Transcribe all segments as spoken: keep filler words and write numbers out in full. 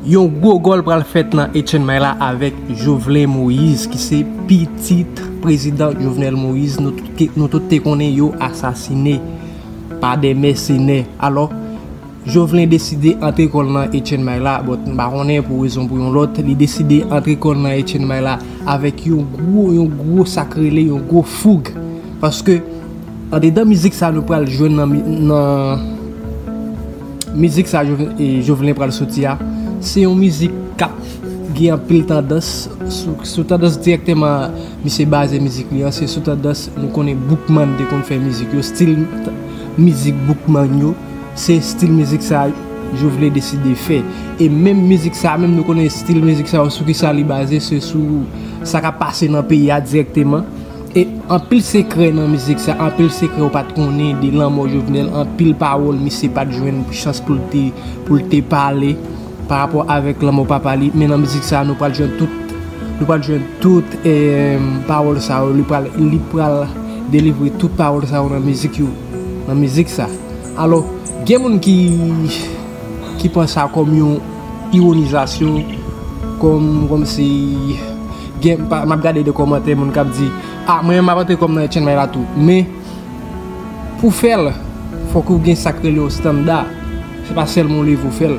Yon gwo gòl pral fèt nan Etchenn May la avèk Jovelin Moïse, ki se pitit prezidan Jovenel Moïse. Nou tout, ke- nou tout te konnen yo asasine pa de mèsenè. Alò, Jovelin deside antre kò l nan Etchenn May la, but m pa konnen pou rezon pou yon lòt, li deside antre kò l nan Etchenn May la avèk yon gwo, yon gwo sa k rele yon gwo foug. Paske andedan mizik sa nou pral jwenn nan, mi- nan mizik sa Jove- e, Jovelin pral soti a, se yon mizik k ap gen anpil tandans, sou, sou tandans dirèkteman misye baze mizik li an, se sou tandans nou konnen Boukman te konn fè mizik yo, stil t- mizik Boukman yo, se stil mizik sa Jovelin deside fè. E menm mizik sa, menm nou konnen stil mizik sa yo sou kisa li baze, se sou sa k ap pase nan peyi a dirèkteman. E anpil sekrè nan mizik sa, anpil sekrè ou pa t konnen de lanmò Jovenel, anpil pawòl misye pa t jwenn chans pou l te, pou l te pale pa rapò avèk lanmò papa li. Men nan mizik sa, nou pral jwenn tout, nou pral jwenn tout eh, pawòl sa yo, li pral, li pral delivre tout pawòl sa yo nan mizik yo, nan mizik sa. Alò, gen moun ki, ki pran sa kòm yon iwonizasyon, kòm, kòm si gen, pa- m ap gade de kòmantè moun k ap di, a, mwen menm m ap antre kò m nan Etchenn May la tou. Men, pou fè l, fòk ou gen sa k rele yon standa. Se pa sèlman w leve w fè l.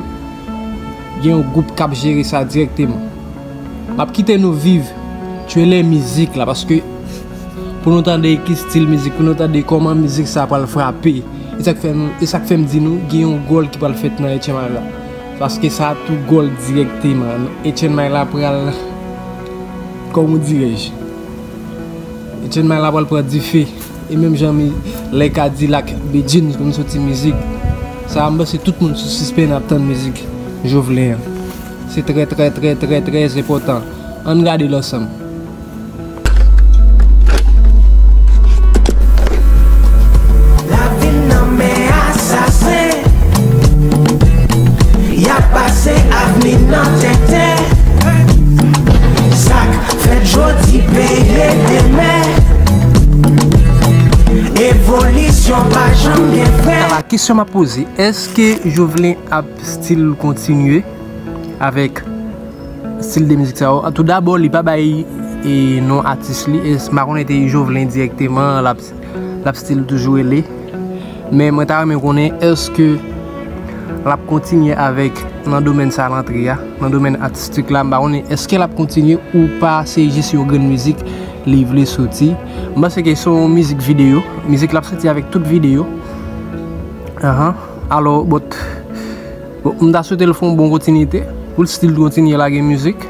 Gen yon gwoup k ap jere sa dirèkteman. M ap kite nou viv tchwele mizik la, paske pou nou tande ki stil mizik, pou nou tande kòman mizik sa pral frape. E sa k fè nou, e sa k fè m di nou, gen yon gòl ki pral fèt nan Etchenn May la. Paske sa tou gòl dirèkteman. Etchenn May la pral, kòman dirèj, Etchenn May la pral pran dife. E menm jan mi, lè Kadilak Bedjine konn soti mizik, sa a m panse tout moun sou sispann ap tann mizik Jovelin an. Se trè, trè, trè, trè, trè enpòtan. Ann gade l ansanm. Lavil nan men asasen, y ap pase avni nan tenten. Sa k fèt jodi peye demen. Evolisyon pa janm gen fen. Ala kesyon m ap poze, èske Jovelin ap still kontinye avèk stil de mizik sa yo? Toudabò, li pa bay e non atis li, e m pa konnen te Jovelin dirèkteman l ap, l ap still toujou rele. Men mwen ta renmen konnen èske l ap kontinye avèk nan domèn sa l antre a, nan domèn atistik la, m pa konnen èske l ap kontinye ou pa, se jis yon grenn mizik li vle soti. M panse ke se yon mizik videyo, mizik l ap soti avèk tout videyo. Ahan. Alò, but, bon, m ta swete l fè yon bon kontinite, pou l still kontinye lage mizik,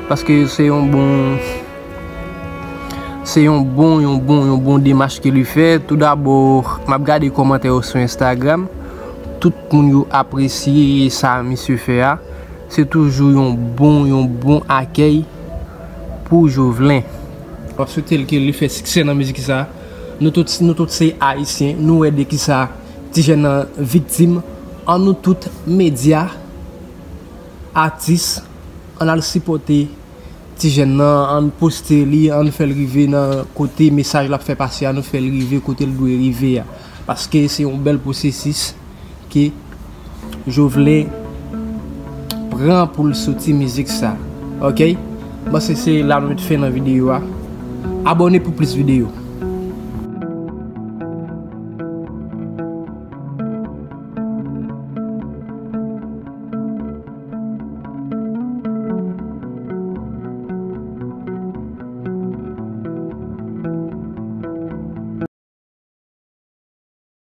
paske se yon bon, se yon bon, yon bon, yon bon demach ke li fè. Toudabò, m ap gade kòmantè yo sou Instagram. Tout moun yo apresye sa misye fè a. Se toujou yon bon, yon bon akèy pou Jovelin. M ap swete l ke li fè siksè nan mizik sa. Nou tout, nou tout se Ayisyen. Nou wè de kisa ti jèn nan viktim. Ann nou tout medya, atis, ann al sipòte ti jèn nan, ann poste li, ann fè l rive nan kote mesaj l ap fè pase a, nou fè l rive kote l dwe rive a. Paske se yon bèl pwosesis ke Jovelin pran pou l soti mizik sa. Oke? M panse se la nou met fen nan videyo a. Abòne pou plis videyo.